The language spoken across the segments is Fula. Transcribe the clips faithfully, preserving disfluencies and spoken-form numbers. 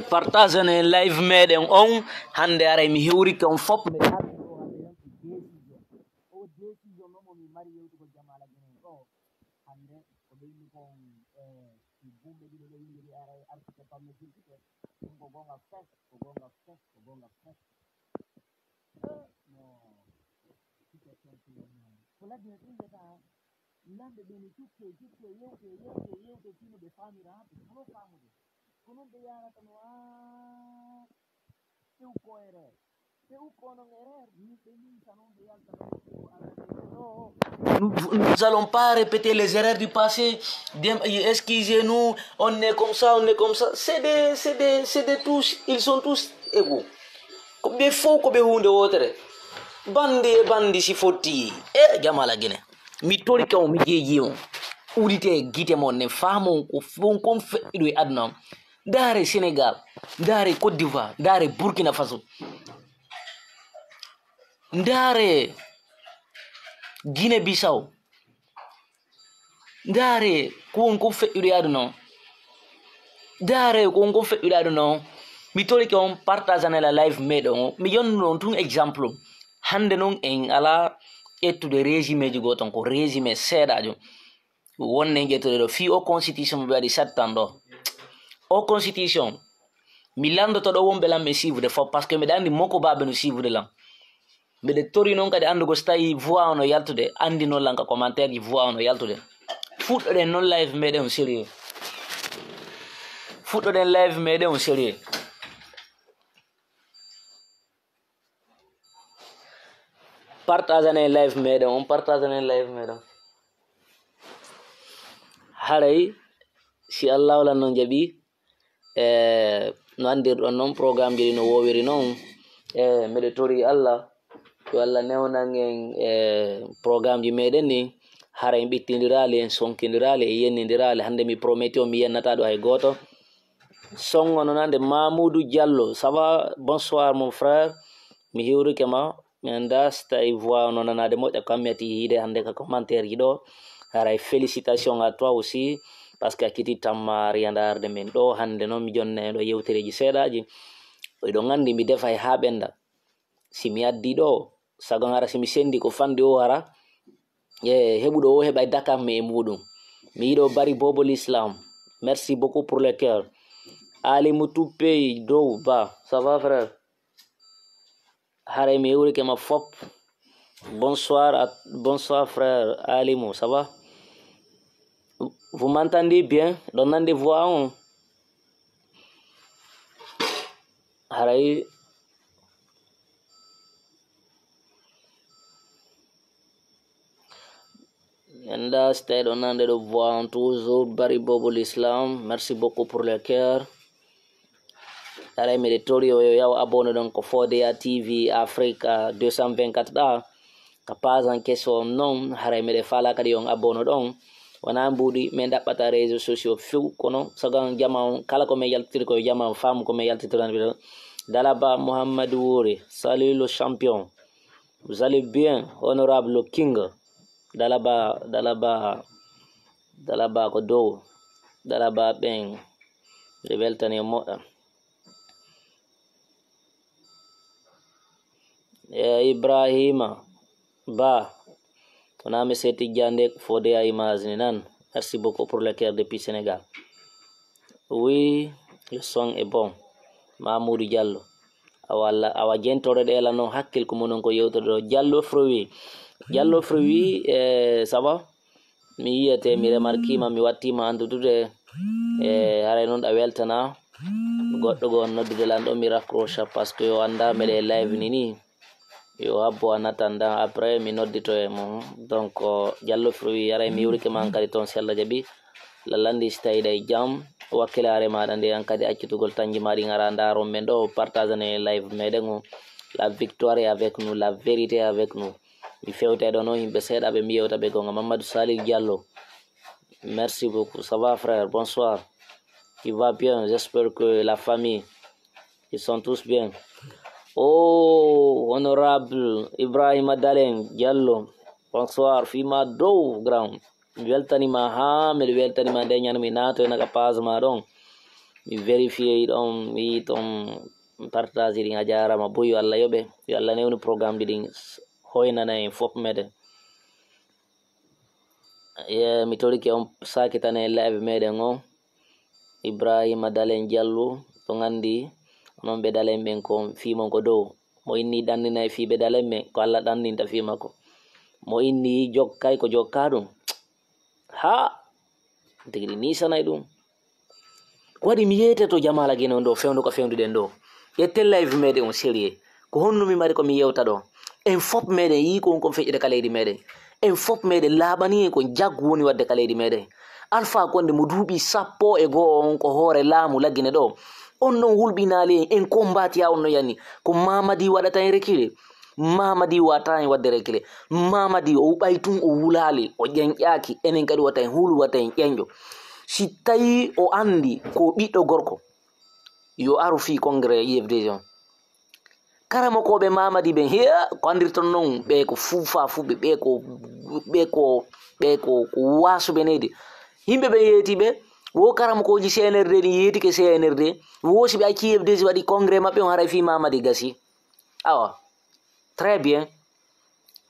Partage ne live meɗen on. Hande aray mi hewrike on fop. Mbeɗa ardi ɗo hande yanti décision. O décision non mo mi mari yewtugol Jamala Gine ɗo. Hande ko ɓe inni kon, eh, si buumɓe ɗiɗo ɗo yimɓe ɓe aray artike pamme filtike. Ɗum ko gonga fes, ko gonga fes, ko gonga fes. Eh, no. Ko ladde ɗum ɓe ta. Lamɓe ɓe no cukke, cukke, yewte, yewte, yewte, fino ɓe faamira, ɓe fof faamude. Ko noon ɓe yaarata no, aa, ƴew ko erreur. Ɓe ukko noon erreur, ni ɓe ninsa noon ɓe yalta ɗo, ɓe ɗo, ala ɓe ɗo. Nous, nous allons pas répéter les erreurs du passé. Dem-, excusez-nous, on est comme ça, on est comme ça. C'est des, c'est des, c'est des tous, ils sont tous égaux. Ko ɓe fof ko ɓe huunde wootere. Banndi e banndi si fotti. E Jamala Gine. Mi torike on, mi jeeji on. Udite gite mon nen, faamon ko f-, on kon feƴƴuɗo e aduna on. Ndaare Sénégal, ndaare Côte d'Ivoire, ndaare Burkina Faso, ndaare Guinée Bissau, ndaare ko on kon feƴƴuɗo e aduna on. Ndaare ko on kon feƴƴuɗo e aduna on. Mi torike on, partage ne la live meɗen on. Mi yonno on tun exemple. Hande non en ala ƴettude résumé ji goo ton, ko résumé seeɗaajo. Wonde en ƴettude ɗo, fii o constitution mo ɓe waɗi sept ans ɗo. O constitution, mi landoto ɗo wonɓe lan ɓe suivre fof, parce que mbeɗa anndi moko baɓe no suivre lan. Mbeɗe tori noon kadi anndugo so tawi voix o no yaltude, anndi noon lan ka commentaire ji voix o no yaltude. Fuɗɗoɗen noon live meɗen on sérieux. Fuɗɗoɗen live meɗen on sérieux. Partageanen live meɗen on, partageanen live meɗen. Haray, si Allahu lan noon jaɓi, e, no anndirɗon noon, programme ji ɗi no woowiri noon. E, mbeɗe tori Allah, yo Allah newnan en, e, programme ji meɗen ni. Haray en ɓittindiraali, en sonkindiraali, en yennindiraali. Hannde mi prometi on mi yennata ɗo hay gooto. Songo no nande Mamoudou Diallo, ça va? Bonsoir mon frère. Mi hiwrike ma. Mi annda si tawi voix o no nanaade moƴƴa, ko an mi ati yiide hannde ka commentaire ji ɗo. Haray félicitation à toi aussi, parce que a kiti tamma ari andaarde min ɗo. Hannde noon mi jonna en ɗo yewtereeji seeɗaaji. Oɗon anndi mi defay haa ɓennda. Si mi addi ɗo, sagon hara si mi senndi ko fanɗi o hara, e heɓuɗo o heɓay dakam mi e muɗum. Mi yiɗo bari bobo l'islam. Merci beaucoup pour le cœur. Ali Mutupe dow ba, ça va frère? Haray mi hewrike ma fop. Bonsoir à, bonsoir frère Alimu, ça va? Vous m'entendez bien? Ɗon nande voix on? Haray Enda si tawi ɗon nande ɗo voix on toujours bari bobo l'islam. Merci beaucoup pour le cœur. Aray miɗe tori o yo yaw abonné ɗon ko Fodea T V Africa deux cent vingt-quatre ɗa. Ka page an keso on non, haray miɗe fala kadi on abonné ɗon. Wona mbuɗi min ɗaɓɓata réseaux sociaux few, kono sagan jama on, kala ko min yaltitiri ko yo jama on faamu ko min yaltitiran. Dalaba Mouhamadou Wouri, salut le champion. Vous allez bien, honorable King? Dalaba, Dalaba, Dalaba ko dow. Dalaba ɓen, ɓe weltani e moɗa. E Ibrahima Ba, wona mi seti jande fode a image ni nan. Merci beaucoup pour le cœur depuis Sénégal. Oui, le son est bon. Mamoudou Diallo. Awa, awa jentore ɗe la non hakkil ko monon ko yewtode ɗo. Diallo Fruit. Diallo Fruit, eh, ça va? Mi yiyete, mi remarquima, mi wattima andudude. Eh, haray non ɗa weltana. Goɗɗo go on noddude lan ɗo mi raccrocha parce que o anda mbeɗe live ni ni. Yo habbo en attendant après mi noddito e mum. Donc, Diallo Fruit, haray mi yewrike ma an kadi toon si Allah jaɓi. Lallandi si tawi ɗa e jam, wakkilare maɗa nde an kadi accitugol tanji ma ɗi ngara ndaron men ɗo, partage ne live meɗen o. La victoire est avec nous, la vérité est avec nous. Mi fewta e ɗo noon yimɓe seeɗa ɓe mi yewta ɓe gonga. Mamadou Salih Diallo. Merci beaucoup. Ça va frère? Bonsoir. Tu vas bien? J'espère que la famille, ils sont tous bien. Oh, honorable Ibrahima Dalen Diallo. Bonsoir. Fima dow grand. Mi weltanima haa mbeɗa weltanima nde ñande mi naato e naga page ma ɗon. Mi vérifié ɗon, mi yi ton partage ɗin, a jaarama boy, yo Allah yoɓe, yo Allah newnu programme ji ɗin, hoynana en fof meɗen. Ye, mi torike on sakitane live meɗen on. Ibrahima Dalen Jallu, to gandi onon ɓe Dalen ɓen ko fii mon ko dow. Mo inni ɗannina e fii ɓe Dalen ɓen, ko Allah ɗanninta fii makko. Mo inni jokkay ko jokka ɗum. Ha! Tigi ɗi nisanay ɗum. Ko waɗi mi yeete to Jamala Gine on ɗo fewndo ko fewnduɗen ɗo? Ƴetten live meɗen on sérieux. Ko honno mi mari ko mi yewta ɗo? En fof meɗen yii ko on kon feƴƴude ka leydi meɗen. En fof meɗen laaɓani en ko jaggu woni waɗde ka leydi meɗen. Alpha Condé mo duuɓi sappo e go'o on ko hoore laamu Lagine ɗo. On ɗon hulɓinaali en, en kombatiya on no yani. Ko Mamadi waɗata en reculer. Mamadi wata en waɗde reculer. Mamadi o ɓay tun o wulaali, o ƴenƴaaki. Enen kadi wata en hulu, wata en ƴenƴo. Si tawi o andi ko ɓiɗɗo gorko, yo aru fii congrès U F D G on. Karamokooɓe Mamadi ɓen, he, ko anndirton non, ɓe ko fuufa fuɓe, ɓe ko, ɓe ko, ɓe ko, ko waasuɓe neyde. Yimɓe ɓe yeeti ɓe, wo karamokooji C N R D ɗin yeetike C N R D, wo si ɓe accii U F D G waɗi congrès maɓɓe on, haray fii Mamadi gasi. Awa, très bien.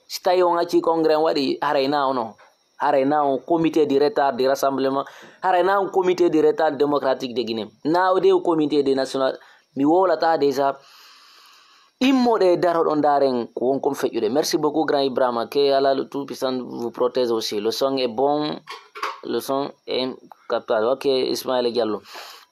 Si tawi on accii congrès on waɗi, haray na ono, haray na on comité du retard du rassemblement, haray na on comité du retard démocratique de Guinée, na o de comité de national, mi wowlata déjà. Immoɗe daroɗon ndaren ko won kon feƴƴude. Merci beaucoup, grand Ibrahima. Que Allah le Tout-Puissant vous protège aussi. Le son est bon. Le son est capable. Ok, Ismaël Diallo.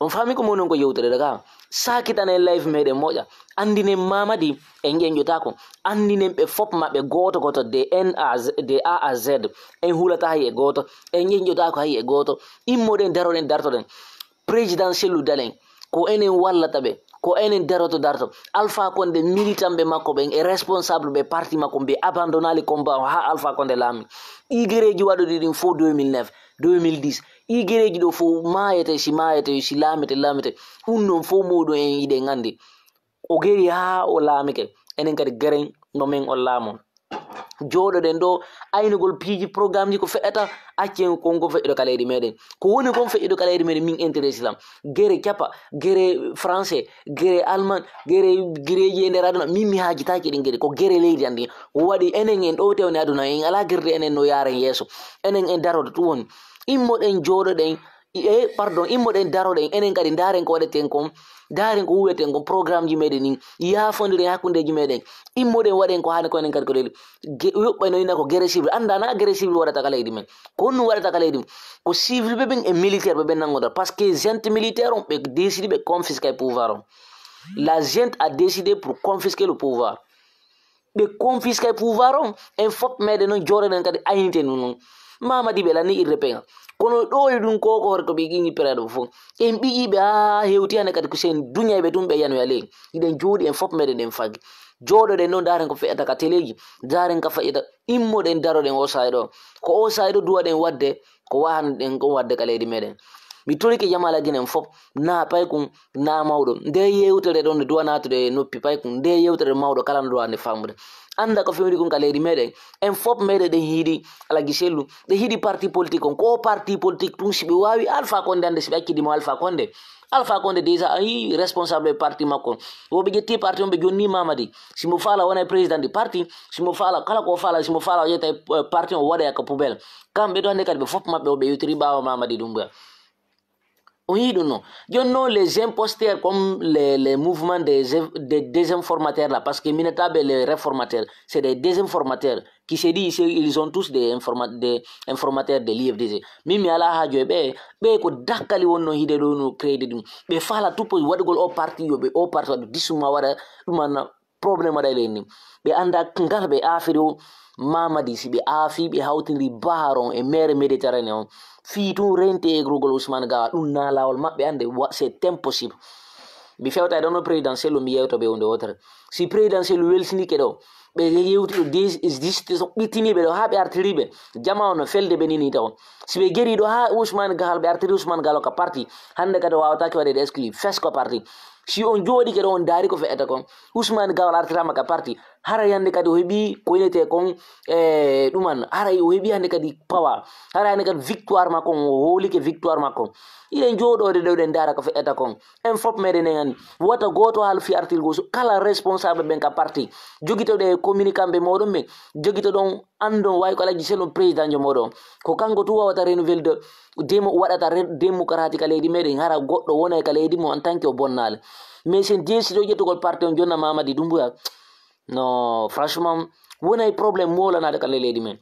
On faami ko moni on ko yewtere daga. Sakitanen live meɗen moƴƴa. Andinen Mamadi en ƴenƴotaako. Andinen ɓe fof maɓɓe gooto gooto de N A Z, de A à Z. En hulata hay e gooto. En ƴenƴotaako hay e gooto. Immoɗen, daroɗen, dartoɗen. Président Cellou Dalein, ko enen wallata ɓe, ko enen daroto darto. Alpha Condé, militant ɓe makko ɓen e responsable ɓe parti makko ɓe abandonali combat o haa Alpha Condé laami. Ɗi gereji waɗuɗi ɗin fof deux mille neuf, deux mille dix. Ɗi gereji ɗo fof maayete, si maayete, si laamete, laamete. Ɗum ɗon fof mawɗo en iɗen anndi. O geri haa o laamike. Enen kadi geren no men on laamo. Jooɗoɗen ɗo aynugol piiji programmeji ko feƴƴata, accen kon ko feƴƴude ka leydi meɗen. Ko woni kon feƴƴude ka leydi meɗen min intéresse lam. Gere capa, gere français, gere allemand, gere gereji e nder aduna, min mi haajitaaki ɗin gere. Ko gere leydi an ɗin. Ko waɗi enen en ɗo tewni aduna, en alaa gerde enen no yaaren yeeso. Enen en daroto ɗum woni. Immoɗen jooɗoɗen, e, pardon, immoɗen daroɗen, enen kadi ndaaren ko waɗeten kon, ndaaren ko huweten kon, programmeji meɗen ɗin, yaafondiren hakkundeji meɗen, immoɗen waɗen ko haani ko enen kadi ko ɗeli. Ge-, yoɓɓay no ina ko guerre civile, annda na guerre civile waɗata ka leydi men. Ko honno waɗata ka leydi men? Ko civil ɓe ɓen e militaire ɓe ɓen nanngodata, parce que junte militaire on, ɓe décidi ɓe confisquer pouvoir on. La junte a décidé pour confisquer le pouvoir. Ɓe confisquer pouvoir on, en fof meɗen noon jooɗoɗen kadi ayniten ɗum noon. Mamadi ɓe lanni irde peŋa. Kono ɗo e ɗum ko, ko hoore to ɓe ƴiŋi pereeɗo fof. En ɓiƴi ɓe haa hewti hannde kadi ko sen duñay ɓe tun ɓe yanoya ley. Hiɗen jooɗi en fof meɗen ɗen faggi. Jooɗoɗen noon ndaaren ko feƴƴata ka teleeji, ndaaren ka feƴƴata, immoɗen daroɗen o saa'i ɗo. Ko o saa'i ɗo duwaɗen waɗde, ko wahanɗen kon waɗde ka leydi meɗen. Mi torike Jamala Gine en fof, na paykun, na mawɗo. Nde yewtere ɗon nde duwa naatude e noppi paykun, nde yewtere mawɗo kala no duwa nde famude. Annda ko fewndi kun ka leydi meɗen. En fof meɗen ɗen hiɗi Alaji Sellu, ɗe hiɗi parti politique on. Ko parti politique tun si ɓe wawi Alpha Condé annde si ɓe accidi mo Alpha Condé. Alpha Condé déjà a yi responsable parti makko. Wo ɓe ƴetti parti on ɓe jonni Mamadi. Si mo faala wona e président du parti, si mo faala kala ko faala, si mo faala o ƴetta e, eh, parti on o waɗa ka poubelle. Kamɓe ɗo hannde kadi ɓe fof maɓɓe o ɓe yewtiri ɓaawo Mamadi Doumbouya. On yii ɗum non. Jooni non les imposteurs comme les, les mouvements des, des désinformateurs là, parce que minataɓe les réformateurs, c'est des désinformateurs qui se dit, c'est, ils ont tous des informa-, des informateurs de l'U F D G. Min mi alaa haaju e ɓe, ɓe ko dakkali wonno hide ɗo no créé ɗum. Ɓe faala tuppo waɗugol o parti yo ɓe o parti waɗu disuma waɗa ɗum an problème waɗa e leydi ndi. Ɓe annda ngal ɓe aafiri o Mamadi, si ɓe aafi, ɓe hawtindiri Baharon e mere Méditerranée on. Fii tun rente e grugol Ousmane Gawa, ɗum na laawol maɓɓe annde, wa-, c'est impossible. Mi fewta e ɗon no président Sellu, mi yewto ɓe hunde wotere. Si président Sellu welsinike ɗo, ɓe yewti ɗo dis-, dis-, so ɓittiniɓe ɗo haa ɓe artiriɓe. Jama on no felde ɓe nini taw. Si ɓe geri ɗo haa Ousmane Gahal, ɓe artiri Ousmane Gahal ka parti, hannde kadi o wawatake waɗede exclu, fes ko parti. Si on jooɗike ɗo on daari ko fe'ata kon, Usman Gawal artirama ka parti, haray hannde kadi o heɓi ko inete kon, e ɗuman, haray o heɓi hannde kadi pawa, haray hannde kadi victoire makko on, o hoolike victoire makko. Iɗen jooɗoode ɗo, eɗen daara ko fe'ata kon. En fof meɗen en anndi. Wata gooto haal fii artirgol so, kala responsable ɓen ka parti. Jogitoɗe communicant ɓe mooɗon ɓen, jogitoɗon anndon wawi ko Alhaji Sellu président jo mooɗon. Ko kanko tun wawata renouveler de, demo, waɗata re-, démocratie ka leydi meɗen. Hara goɗɗo wonay ka leydi mo en tant que o bonnaali. Mais sen décide o ƴettugol parti on jonna Mamadi Doumbouya. No, franchement, wonay problème moolanaade ka leydi men.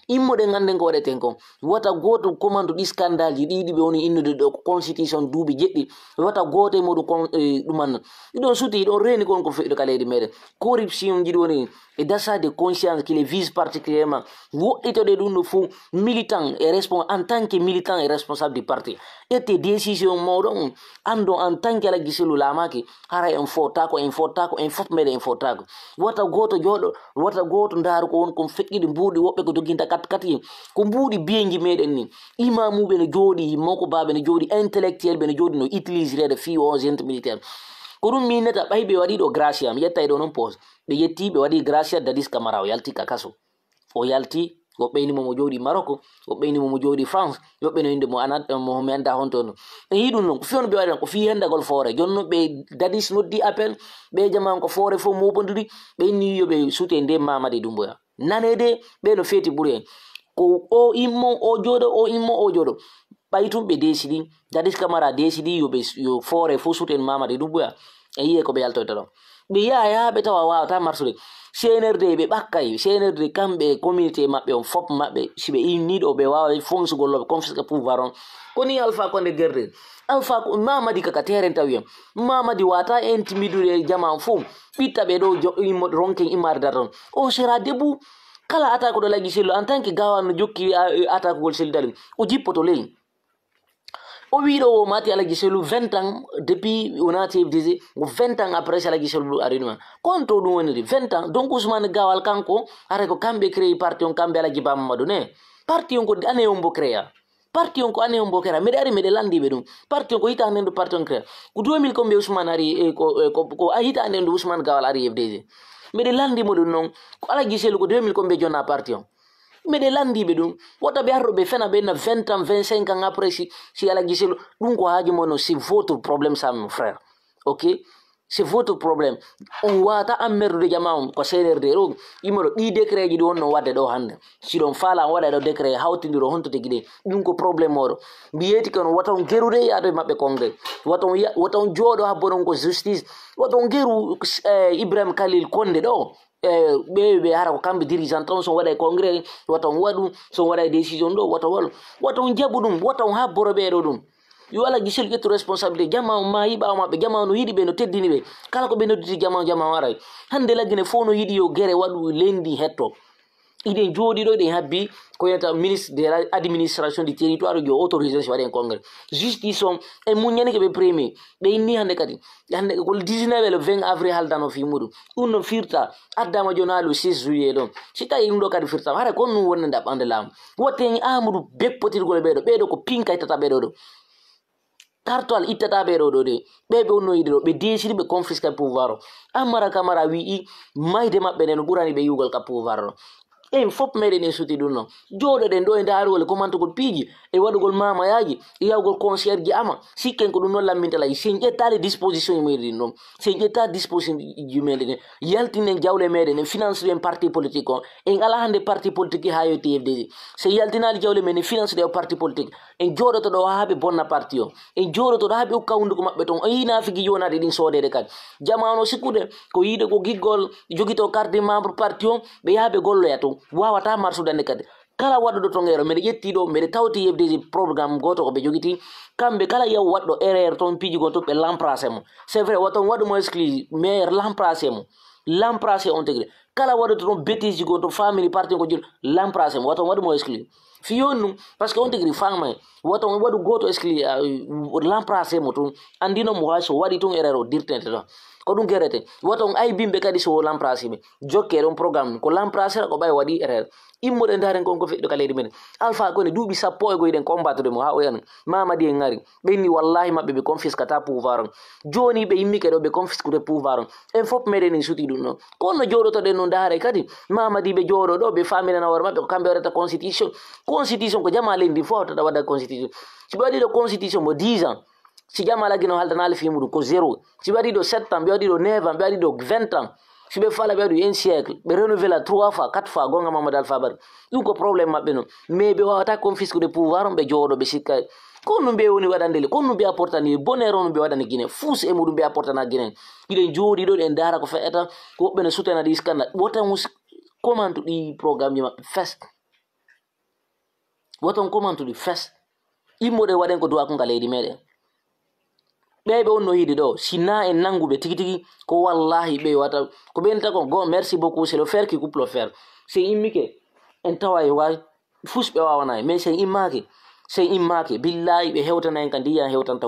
Immoɗen annden ko waɗeten kon. Wata gooto commande ɗi scandale ji ɗiɗi ɓe woni innude ɗo ko constitution duuɓi jeɗɗi. Wata gooto e muɗum kon, e, ɗumanno. Iɗon suti, iɗon reeni kon ko feƴƴude ka leydi meɗen. Corruption jiɗi woni e dasa de conscience qui les vise particulièrement. Woɗɗitoɗe ɗum ɗo fof militant et respon-, en tant que militant et responsable du parti. Ƴette décision mawɗo on, anndon en tant que Alhaji Sellu laamaaki, hara en fotako, en fotako, en fof meɗen en fotako. Wata gooto jooɗo, wata gooto ndaaru ko woni kon feƴƴude mbuuɗi woɓɓe ko doginta kat kat en. Ko mbuuɗi biyeeji meɗen ni. Imamuɓe no jooɗi, mawko baaɓe no jooɗi, intellectuel ɓe no jooɗi no utilisirede fii o gente militaire. Ko ɗum min neta ɓay ɓe waɗi ɗo Gracia, mi ƴetta e ɗo non pause. Ɓe ƴetti ɓe waɗi Gracia Dadis Camara o yalti ka kaso. O yalti, o ɓeyni mo mo jooɗi Maroc, o ɓeyni mo mo jooɗi France, o ɓeyno innde mo ana-, mo mi annda honto no. E yiɗum non, ko fii on ɓe waɗi ɗon, ko fii hendagol foore. Jooni non ɓe Dadis noddi appel, ɓe jama on ko foore fof mobondiri, ɓe inni yo ɓe suute nde Mamadi Doumbouya. Nanede, ɓe no feeti ɓuri en. Ko o immo, o jooɗo, o immo, o jooɗo. Ɓay tun ɓe décidi, Dadis Camara décidi yo ɓe, yo foore fof suuten Mamadi Doumbouya. E yiye ko ɓe yaltoyta ɗon. Ɓe yaha, yaha ɓe tawa wawata marsude. C N R D ɓe ɓakkay, C N R D kamɓe e communauté maɓɓe on fof maɓɓe, si ɓe inni ɗo ɓe wawa fonsugol ɗo ɓe confisque pouvoir on. Ko ni Alpha Condé gerde. Alpha ko Mamadi ka, ka terrain tawi en. Mamadi wata intimidude jama on fof. Ɓitta ɓe ɗo jo-, immo-, ronken immade data on. O sera debout. Kala attaque ɗo Alhaji Sellu en tant que Gaawaan no jokki a-, attaque gol Sellu Dali. O jippoto ley. O wiɗo o mati Alhaji Sellu vingt ans depuis o naati F D G, ko vingt ans après si Alhaji Sellu ari ɗum. Kon to ɗum woniri vingt ans. Donc Ousmane Gaawal kanko, hara ko kamɓe créé parti on, kamɓe Alhaji Ba Mamadou ne. Parti on ko année on mbo créa. Parti on ko année on mbo créa. Mbeɗe ari mbeɗe lanndi ɓe ɗum. Parti on ko hitaande ndu parti on créa. Ko deux mille combien Ousmane ari, e, ko, e, ko, ko a hitaande ndu Ousmane Gaawal ari F D G. Mbeɗe lanndi mo ɗum noon. Ko Alhaji Sellu ko deux mille combien jonna parti on. Mbeɗe lanndiiɓe ɗum. Wota ɓe arro ɓe fena ɓe na vingt ans, vingt-cinq ans après si, si Alhaji Sellu. Ɗum ko haaju mon non, c'est votre problème ça, mon frère. Ok? C'est votre problème. On wata ammerdude jama on ko C N R D ɗo. Imoɗo ɗi décret ji ɗi wonno wadde ɗo hannde. Si ɗon faala on waɗa ɗo décret hawtindiro honto tigi ɗe. Ɗum ko problème oɗo. Mbiyeeti kono wata on gerude yaado e maɓɓe congrès. Wata on ya-, wata on jooɗo habbo non ko justice. Wata on geru, eh, Ibrahim Khalil Konde ɗo. E, ɓe, ɓe hara ko kamɓe dirigeant tan, so waɗa e congrès, wata on waɗu, so waɗa e décision ɗo, wata waɗu. Wata on jaɓu ɗum, wata on habboro ɓe ɗo ɗum. Yo Alhaji Sellu ƴettu responsabilité, jama on maayi ɓaawo maɓɓe, jama on no yiɗi ɓe, no teddini ɓe. Kala ko ɓe nodditi jama on, jama on aray. Hannde Laggine fof no yiɗi yo gere waɗu, leydi ndi hetto. Iɗen jooɗi ɗo, iɗen habbi ko wiyata ministre de l'administration du territoire, yo autorisé si waɗen congrès. Justice on, en muññani ko ɓe premier. Ɓe inni hannde kadi. Hannde ko le dix-neuf e le vingt avril haldano fii muɗum. Ɗum no firta. Addama jooni haa le six juillet ɗon. Si tawi ɗum ɗo kadi firtama, hara kon ɗum wonde ndaɓɓande laamu. Wotten Amadou beppotirgol ɓee ɗo. Ɓee ɗo ko pinkay tata ɓee ɗo ɗo. Kartol ittata ɓee ɗo ɗo de. Ɓee ɓe wonno yiɗde ɗo. Ɓe deesiri ɓe confisque pouvoir o. Amara Camara wi'i mayde maɓɓe nde no ɓurani ɓe yi'ugol ka pouvoir o. En fof meɗen en suti ɗum noon. Jooɗoɗen ɗo e ndaarugol e komantugol piiji, e waɗugol mamayaaji, e yahugol concert ji ama. Sikken ko ɗum noon lamminta lay. Si en ƴettaali disposition ji meɗen ɗin ɗoon, si en ƴettaali disposition ji meɗen ɗin, yaltinen jawle meɗen, en finance ɗen parti politique o. En alaa hannde parti politique haa yetti F D G. Si en yaltinaali jawle men, en finance ɗe o parti politique. En jooɗoto ɗo haa ɓe bonna parti o. En jooɗoto ɗo haa ɓe ukka hunnduko maɓɓe toon. O yii naafiki yoonaade ɗin soodeede kadi. Jamaanu sikkude ko yiide ko giggol, jogito carte de membre parti o, ɓe yaha ɓe golloya toon. Waawata marsude hannde kadi. Kala waɗuɗo toon erreur, mbeɗe ƴetti ɗo, mbeɗe tawti F D G programme gooto ko ɓe jogiti. Kamɓe kala yaw waɗɗo erreur toon, piiji goo toon, ɓe lamprase mo. C'est vrai, wata on waɗu mo exclu, mais lamprase mo. Lamprase on tigi. Kala waɗuɗo toon bêtise goo toon, famille parti ko jul, lamprase mo. Wata on waɗu mo exclu. Fiyon ɗum, parce que on tigi faama e wata on waɗu gooto exclu, uh, remplacer mo tun. Andino mo hay so waɗi tun erreur o dirtente to. Ko ɗum gerete. Wata on ay bimɓe kadi so o remplacer ɓe. Jokke ɗon programme ko remplacer ko ɓay waɗi erreur. Immoɗen daren kon ko feɗɗo ka leydi men. Alpha koni duuɓi sappo e goyi ɗen combattre mo ha o yanu. Mamadi en ngari. Ɓe inni wallahi maɓɓe ɓe confisque ata pouvoir on. Joni ɓe immike ɗo ɓe confisque de pouvoir on. En fof meɗen en suti ɗum ɗon. Ko honno jooɗotoɗen nun ndaare kadi? Mamadi ɓe jooɗo ɗo, ɓe faminana hoore maɓɓe ko kamɓe waɗata constitution. Constitution ko jama leydi ndi fof hawtata waɗa constitution. Si ɓe waɗi ɗo constitution mo dix ans, si jama laggino haldanaali fii muɗum ko zéro. Si ɓe waɗi ɗo sept ans, ɓe waɗi ɗo neuf ans, ɓe waɗi ɗo vingt ans. Si ɓe fala ɓe waɗi un siècle, ɓe renouvela trois fois, quatre fois, gonga Mamadou Alpha Bari. Ɗum ko problème maɓɓe non. Mais ɓe wawata confisque de pouvoir on, ɓe jooɗo, ɓe sikka. Ko honno ɓe woni waɗande le? Ko honno ɓe apportani bonheur on ɓe waɗani Guinée? Fous e muɗum ɓe apportana Guinée. Hiɗen jooɗi ɗo, ɗen ndaara ko feƴata, ko woɓɓe no sutana ɗi scandale. Wota mus-, comment to ɗi programme ji maɓɓe fes. Wota on comment to ɗi fes. Immoɗen waɗen ko duwa ko nga leydi meɗen. Ɓe ɓe wonno yiide ɗo, si na en nangu ɓe tigi tigi, ko wallahi ɓe wata, ko ɓe nta kon. Go, merci beaucoup, c'est le fer qui coupe le fer. Si en immike, en tawa e wa-, fous ɓe wawana en. Mais si en immake, si en immake, billahi ɓe hewtana en ka ndiyan hewtanta